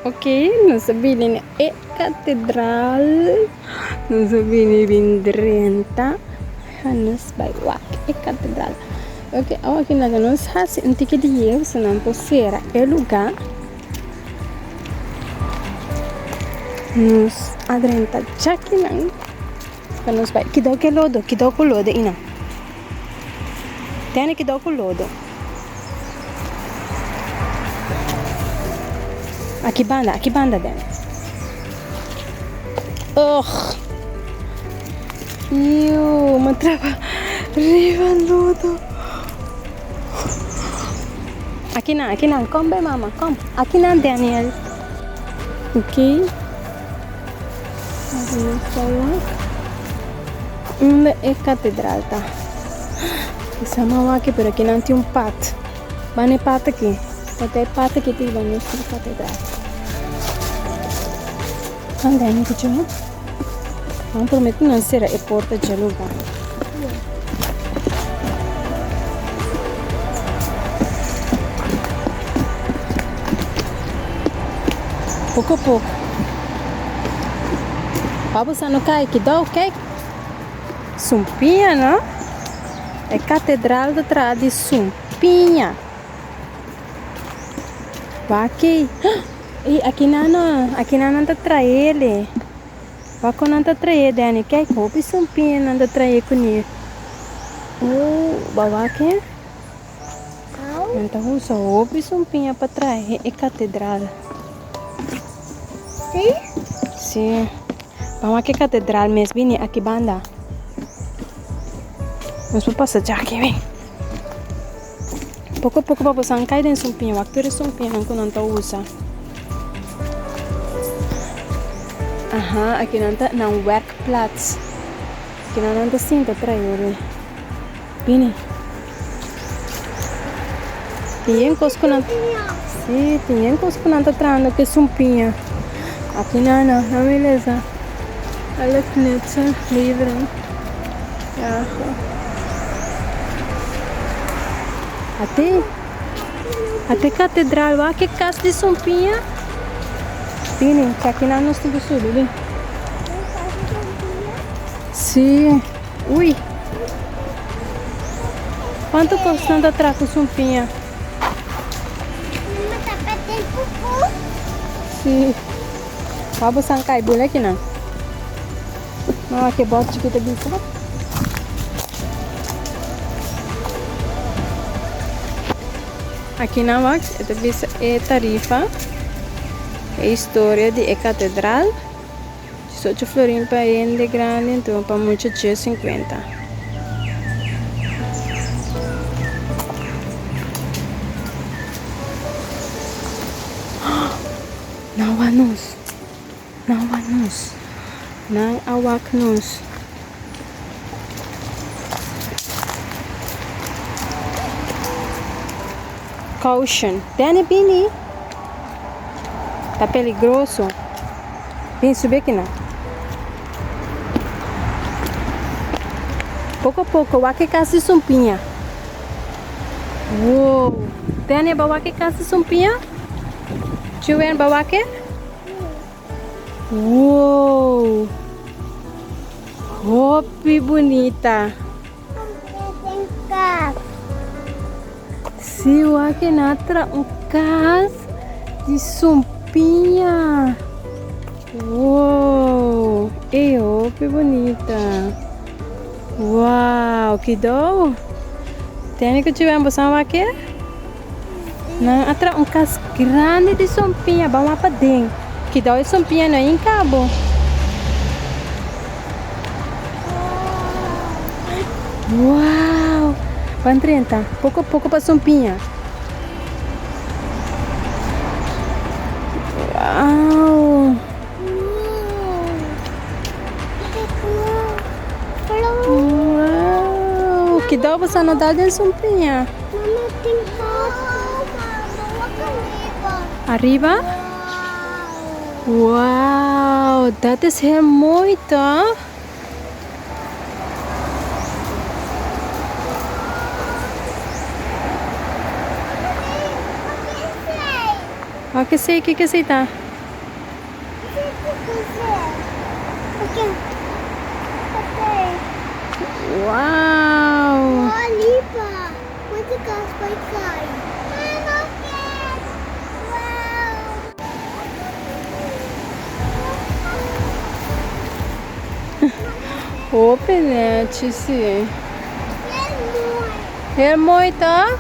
Ok, nos a bini na e katedral. Nos a bini bin drenta. Nos bai wak e katedral. Ok, awa aki laga nos hasi un tiki di yeu so nan por sera e lugá. Nos a drenta djakinan pa nos bai. Kidau ku e lodo, kidau ku lodo einan. Tene kidau ku lodo. Aki banda, aki banda den. Ugh. Iu, mi trapa riba lodo. Aki nan, aki nan. Kom be mama, kom. Aki nan Daniel. Ok. Unda e katedral ta? Kisa mi a wak pero aki nan tin un pat. Ban e pat aki. Ta e pat aki ta hiba nos na katedral. Anda e ku dje? Nan promete nan sera e porta dje luga. Poko poko. Pa bo sa no kai kidou kijk. Sumpiña no. E katedral ta traha di sumpiña. Wak-ei. Ey aki nan no, aki nan nan ta traele. Wak kon nan ta trae Danny. Kijk hopi sumpiña nan ta trae kuné. Oh, ba wak he. Nan ta usa hopi sumpiña pa trahe e katedral. Sí? Sí. Ban wak e katedral mes bini aki banda. Nos por pasa djaki bin. Poko poko pa boso kai den sumpiña. Wak tur e sumpiñanan ku nan ta usa. Aha, aki nan ta nan werkplaats. Aki nan nan ta sinta trae. Bini. Tin yen kos ku nan, sí, tin yen kos ku nan ta trahando ku e sumpiña. Aki nan no, nan mi lesa. Alle knutsen, leveren. Ja, go. Ate, ate katedral, wak e kas di sumpiña. Bini, ke aki nan nos tin ku subi, bin. Sí. Ui! Cuanto cos nan ta traha cu sumpiña? Mama ta pete pupu. Sí. Wou bo san cay bula aki nan. Mama ke bot chikito bisa. Aki nan wak e ta bisa e tarifa, e historia di e catedral. 18 florin pa hende grandi anto pa mucha 10.50. Nan wak nos. Nan wak nos. Nan a wak nos. Caution. Danny bini. Ta peligroso. Bin subi aki nan. Poko poko wak e kas di sumpiña. Wow. Danny ba wak e kas di sumpiña? Juwen ba wak e? Wow. Hopi bunita. Si wak e na tra un kas di sumpiña. Wow, e hopi bunita. Wow, kidou. Tene ku chiwen bo san wak e? Nan a tra un kas grandi di sumpiña, ban wak paden. Kidou e sumpiña no hinka bo. Wow! Ban drenta, poko poko pa sumpiña. Wow! Wow! Kidou bo sa no dal den sumpiña? Ariba? Wow, dat is heel mooi toch? Wak esei, kiko esei ta? Wow! Hopi nechi si. Heel mooi toch?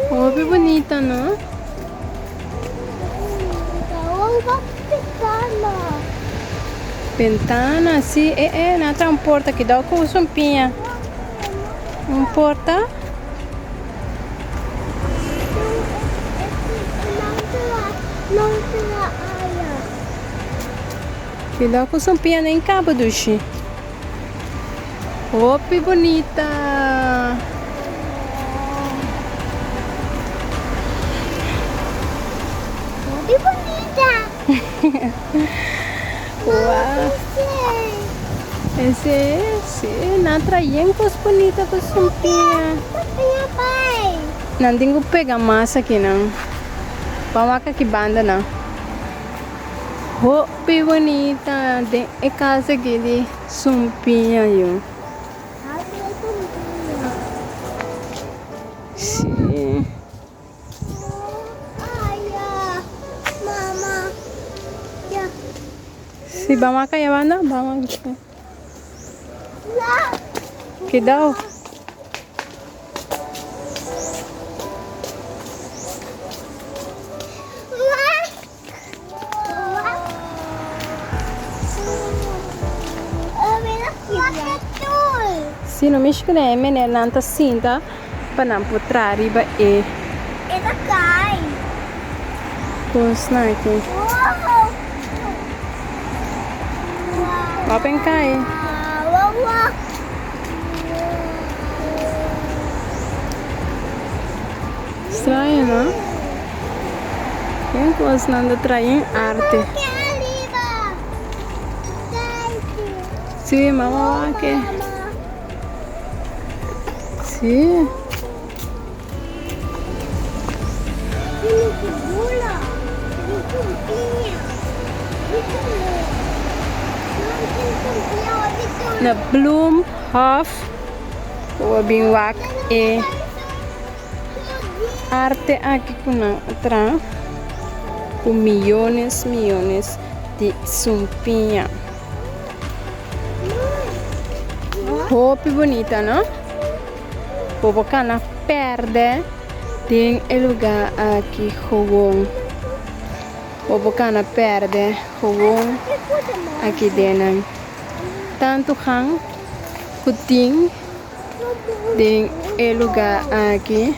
Hopi bunita, no? Bentana, si. E, e, nan traha un porta aki. Dau ku sumpiña. Un porta. Cuidado cu sumpiña den cabo dushi. Hopi bunita. Hopi bunita. Wow. Ese, si, nan traen cos bunita cu sumpiña. Nan tin cu pega mas aki nan. Ban wak aki banda nan. Hopi bunita den e cas aki di sumpiña yu. Si. Si, ban wak aya banda. Ban wak. Kidao. Si no mishi ku nan e menernan ta sinta pa nan por traha riba e kosnan aki. Wou pen kai. Straño no? Ken kosnan ta trae en arte. Sí, mama wak e. Sí. Na Bloemhof bo bin wak e arte aki ku nan a traha ku miyones miyones di sumpiña. Hopi bunita no? Bo por kana perde den e luga aki gewoon. Bo por kana perde gewoon aki den nan. Tantu gan ku tin den e luga aki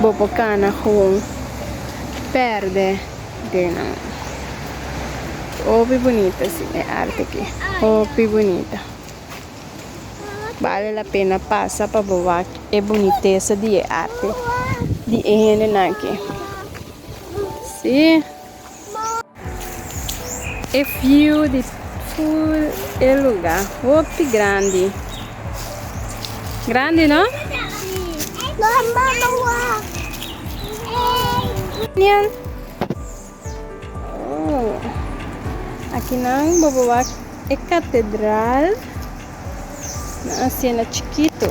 bo por kana gewoon perde den nan. Hopi bunita si e arte aki. Hopi bunita. Bale la pena pasa pa bo wak e bunitesa di e arte di e hendenan aki. Si. E view di full e luga hopi grandi. Grandi no? Oh, akinan bo por wak e katedral na asina chikito.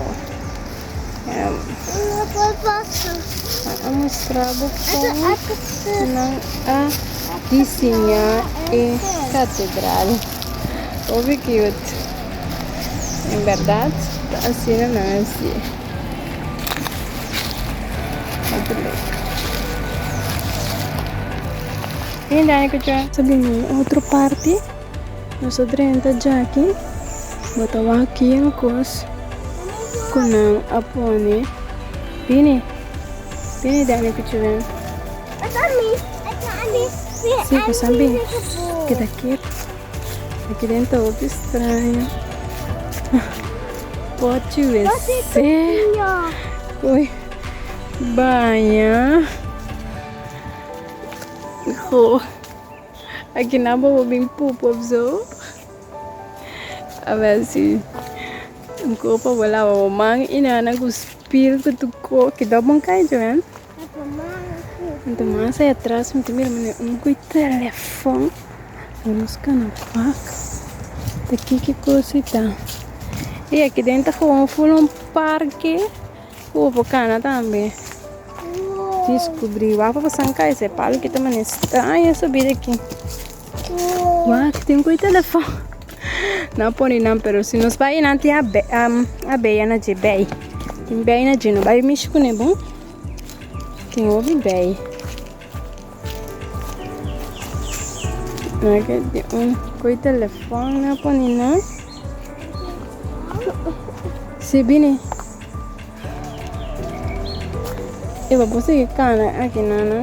A mustra bo kon nan a diseña e katedral. Hopi cute. En berdad ta asina nan a hacié. Hopi leuk. Hey Dani ku Joy. Nos a bini otro parti. Nos a drenta djaki. Bo ta wak ken kos ku nan a pone. Bini. Bini Dani ku Joy. Si, ku sa bin. Keda ketu. Aki den ta hopi straño. Pochi wc. Uy. Baña. Goh. Aki nan bo por bin poep of zo. A ver si. Un kopa bo laba bo man i nana ku spil ku tur ko. Keda bon kai, Joanne. Anto mas ai atras mi ta mira manera un ku e telefon. Nos kana wak ta kiko kos ei ta. I aki den ta gewoon ful un parke ku bo por kana tambe. Diskubrí wak pa pasan kai esei palu ki ta manera straño subida aki. Wak tin ku e telefon. No pone nan pero si nos bai nan tin abeya na dje bei. Tin bei na dje no bai mishi kuné bon. Tin hopi bei. Aki tin un ku e telefon na pone nan. Si bini. E bo por sigui kana aki nana.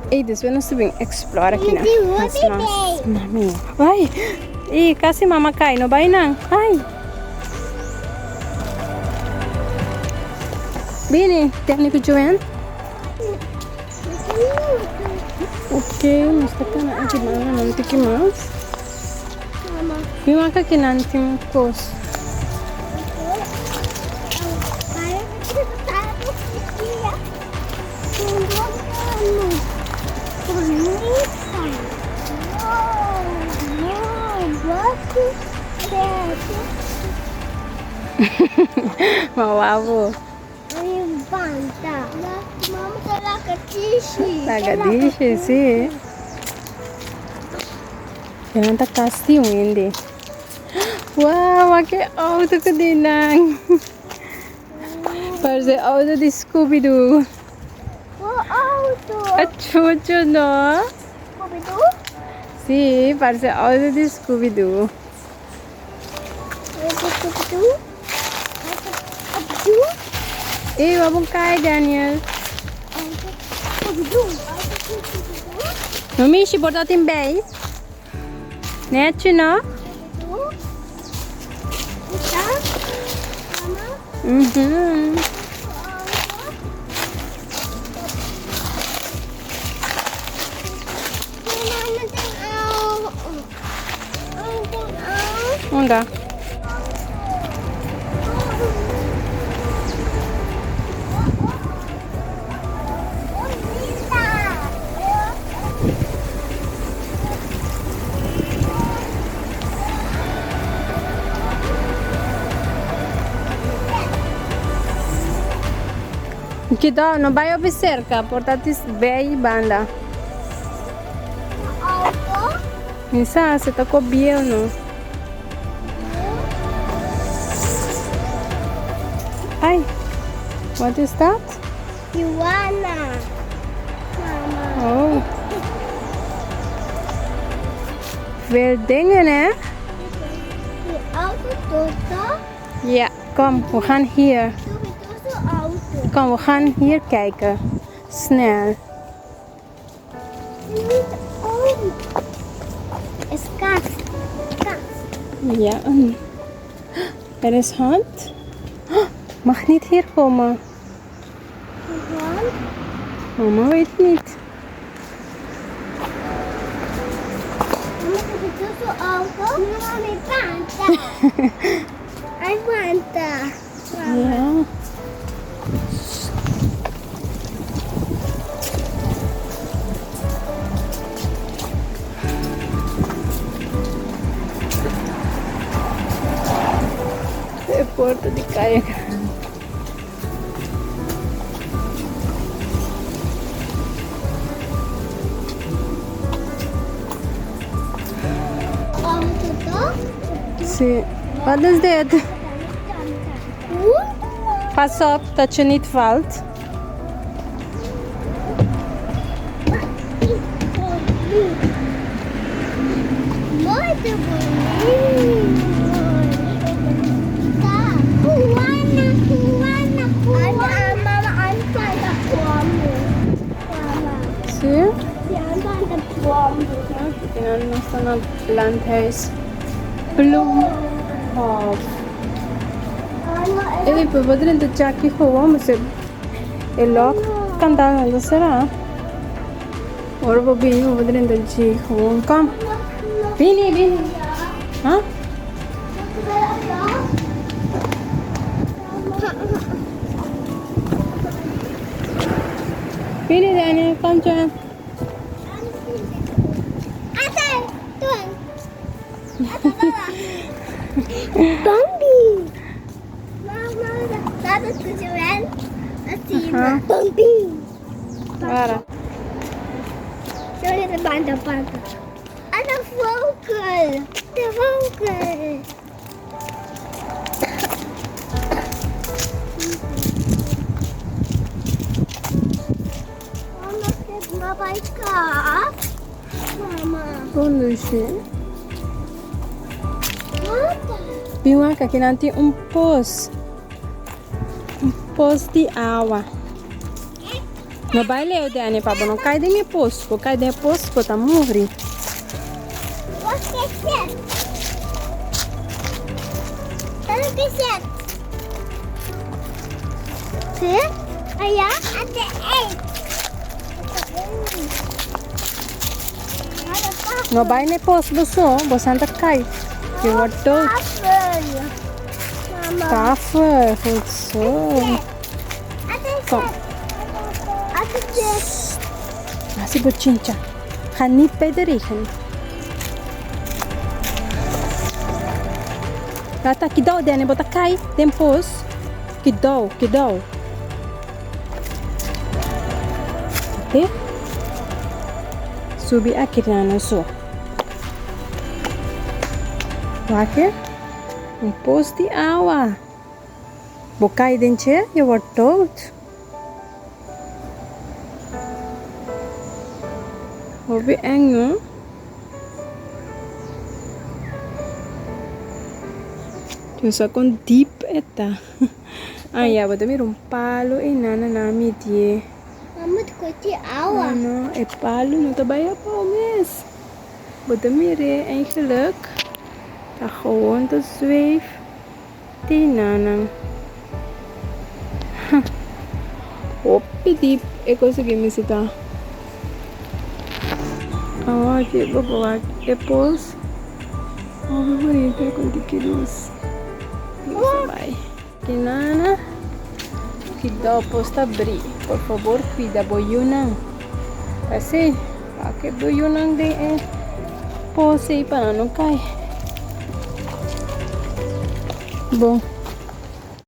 Ey, despues nos ta bin explora aki nan. Mas mas. Mami. Ay, ey, casi mama cay. No bay nan. Ay. Bini, Danny cu Joanne. Ok, nos ta kana aki banda nan tiki mas. Mi wak aki nan tin kos. Mawawo. Lagadishi, si. Nan ta kas di un hende. Wow, wak e auto ku di nan. Parse auto di Scooby-Doo. A chucho, no? Si, parse auto di Scooby-Doo. Ey, wak bon kai, Daniel. No mishi, por ta tin bij. Nechi, no? Mhm. Unda? Kidó, no bai hopi serka, por ta tis bei banda. Mi sa si ta ko bieu no. Ay, what is that? Iguana. Mama. Oh. Veel dingen, hè? Die auto toto. Ja, kom, we gaan hier. Kom, we gaan hier kijken. Snel. Is kat. Kat. Ja, er is hond. Mag niet hier komen. Hond? Mama weet niet. Mama, is het zo auto? Mama, panta. Ay, panta. Ja. E porta di kaya. Si. Wat is dit? Pas op dat je niet valt. Si? Kinan nos ta na landhuis Bloemhof. Ey, pero bo drenta djaki gewoon, mester e lòk kandal no ta será. Ora bo bini bo por drenta dje gewoon. Kom. Bini, bini. Ha? Bini Danny, kom Joan. Bambi. Mama, dat is Joan. Asina. Bambi. Para. Sorry, de banda, banda. En de vogel. De vogel. Mama, kijk maar bij kaas. Mama. Conduci. Wat? Bin wak aki nan tin un pos. Un pos di awa. No bai leu, Danny, pa bo no kai den e pos. Bo kai den e pos, bo ta muri. Wat is dit? Wat is dit? Zit? Ah ja? En de eet. No bai na e pos bo so, bo san ta kai. Je wordt dood. Tafel. Mama. Tafel, goed zo. Kom. Hasi bochincha. Ga niet bij de regen. Tata, kidou, Danny, bo ta kai den pos. Kidou, kidou. Oké. Subi aki na so. Wak e? Un pos di awa. Bo kai den dje, je wordt dood. Hopi eng no. Yo sa kon diep e ta. Ah ya, bo ta mira un palo einan na nan midie. Mama ta kochi awa. No, no, e palo no ta bai abou mes. Bo ta mir'é eigenlijk ta gewoon ta zweef te enanan. Hopi diep e kos aki mester ta. Awor aki bo por wak e pos. Hopi bonito con tiki luz. Luz a bai. Kinana cuidao pos ta bri. Por fabor cuida bo yunan. Así, wak e bo yunan den e pos ei pa nan no cai. Bon.